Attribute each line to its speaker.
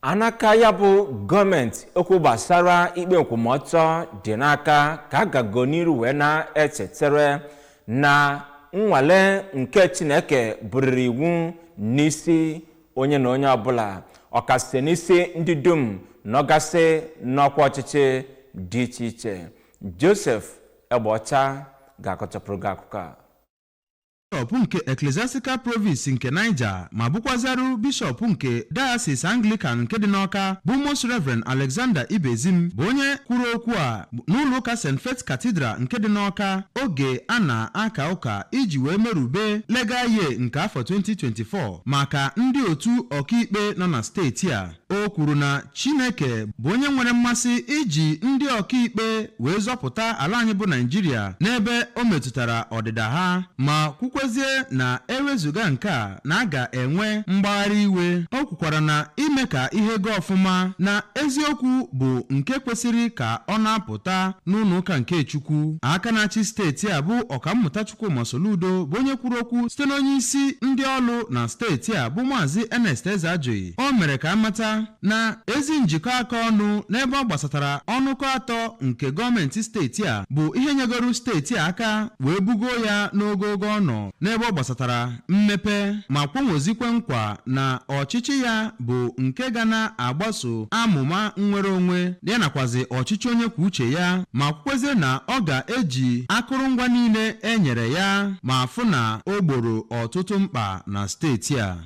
Speaker 1: Anaka ya bụ gọọmenti okwu gbasara ikpe nkwụmọtọ dị n'aka ka a gago n'iru wee na-echetere na nnwale nke Chineke bụrịrị iwu n'isi onye na onye ọbụla, ọkasị n'isi ndị dum nọgasị n'ọkwa ọchịchị dị iche iche. Joseph Egbeọcha ga-akọchapụrụ gị akụkọ a.
Speaker 2: Bishọp nke Ecclesiastical Province nke Niger ma bụkwaziarụ bishọp nke Diocese Anglican nke dị n'Awka bụ Most Reverend Alexander Ibezim bụ onye kwuru okwu a n'ụlọ ụka St. Faith Cathedral nke dị n'Awka oge a na-aka ụka iji wee merube Legal Year nke afọ 2024 maka ndị otu ọkaikpe nọ na steeti a. O kwuru na Chineke bụ onye nwere mmasị iji ndị ọkaikpe wee zọpụta ala anyị bụ Naijiria n'ebe o metụtara ọdịda ha, ma kwukwezie na ewezuga nke a na a ga-enwe mgbagharị iwe. O kwukwara na ime ka ihe gaa ọfụma na eziokwu bụ nke kwesịrị ka ọ na-apụta n'ụlọ ụka nke Chukwu. Aka na-achị steeti a bụ Ọkammụta Chukwuma Soludo bụ onye kwuru okwu site n'onye isi ndị ọlụ na steeti a bụ Maazị Ernest Ezeajughi. O mere ka amata na ezi njikọ aka ọnụ n'ebe ọ gbasatara ọnụkọ atọ nke gọọmenti steeti a bụ ihe nyegoro steeti a aka wee bugo ya n'ogogo ọ nọ n'ebe ọ gbasatara mmepe, ma kwenwozikwe nkwa na ọchịchị ya bụ nke ga na-agbaso amụma nnwere onwe ya nakwazi ọchịchị onye kwuo uche ya, ma kwukwezie na ọ ga-eji akụrụngwa niile e nyere ya ma fụ na o gboro ọtụtụ mkpa na steeti a.